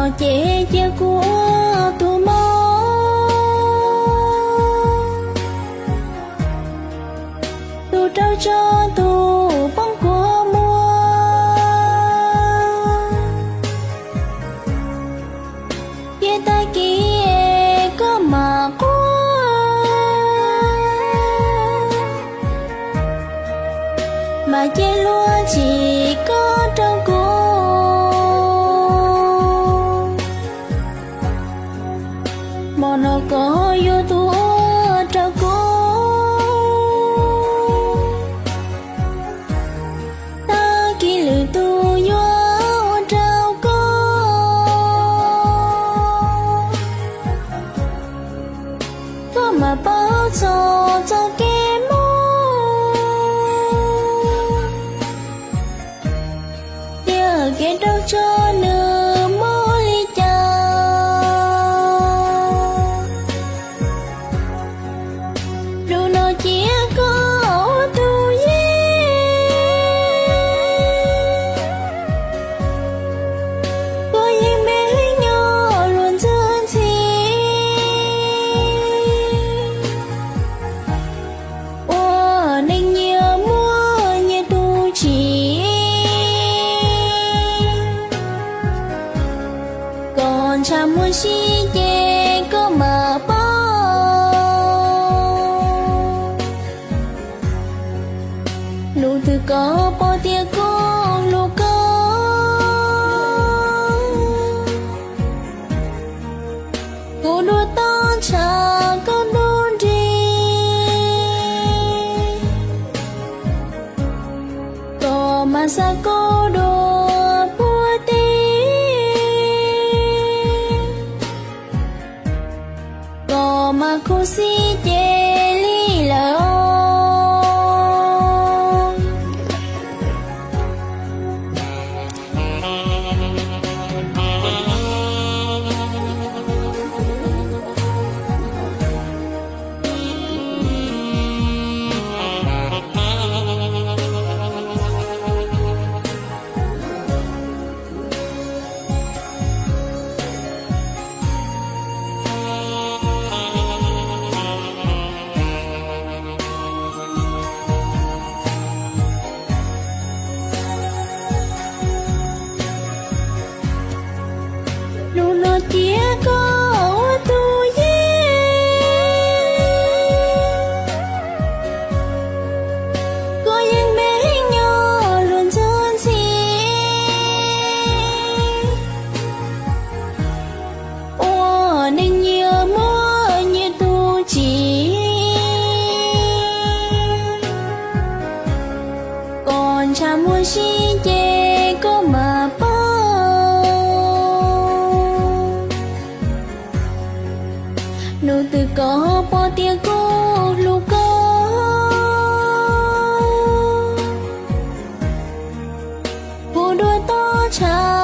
Ces cia kuv ua tus mob, tus raug tso tus poob kua muag. Cia tag kis koj mam quaj, mas cia luag tsim koj rau kuv. Hmo no koj yuav tus ua rau kuv, tag kis lwm tus yuav ua rau koj, koj mam paub txog txoj kev mob, tiag kev raug tso nws mob li cas. Hnub no cia koj ua tus yeej, koj yeej me nyob luag ntxhi ntxhi, ua neej nyias muaj nyias tus tsim. Koj ntshav muaj sib ces koj mam paub, hnub twg koj pom tias kuv hlub koj, kuv dua toj ntshav koj dua nrig, koj mam xa kuv dua puag tim, koj mam khuv xim ces li lawm. Hnub no cia koj ua tus yeej, koj yeej me nyob luag ntxhi ntxhi, ua neej nyias muaj nyias tus tsim. Koj ntshav muaj sib ces koj mam paub, hnub twg koj pom tias kuv hlub koj, kuv dua toj ntshav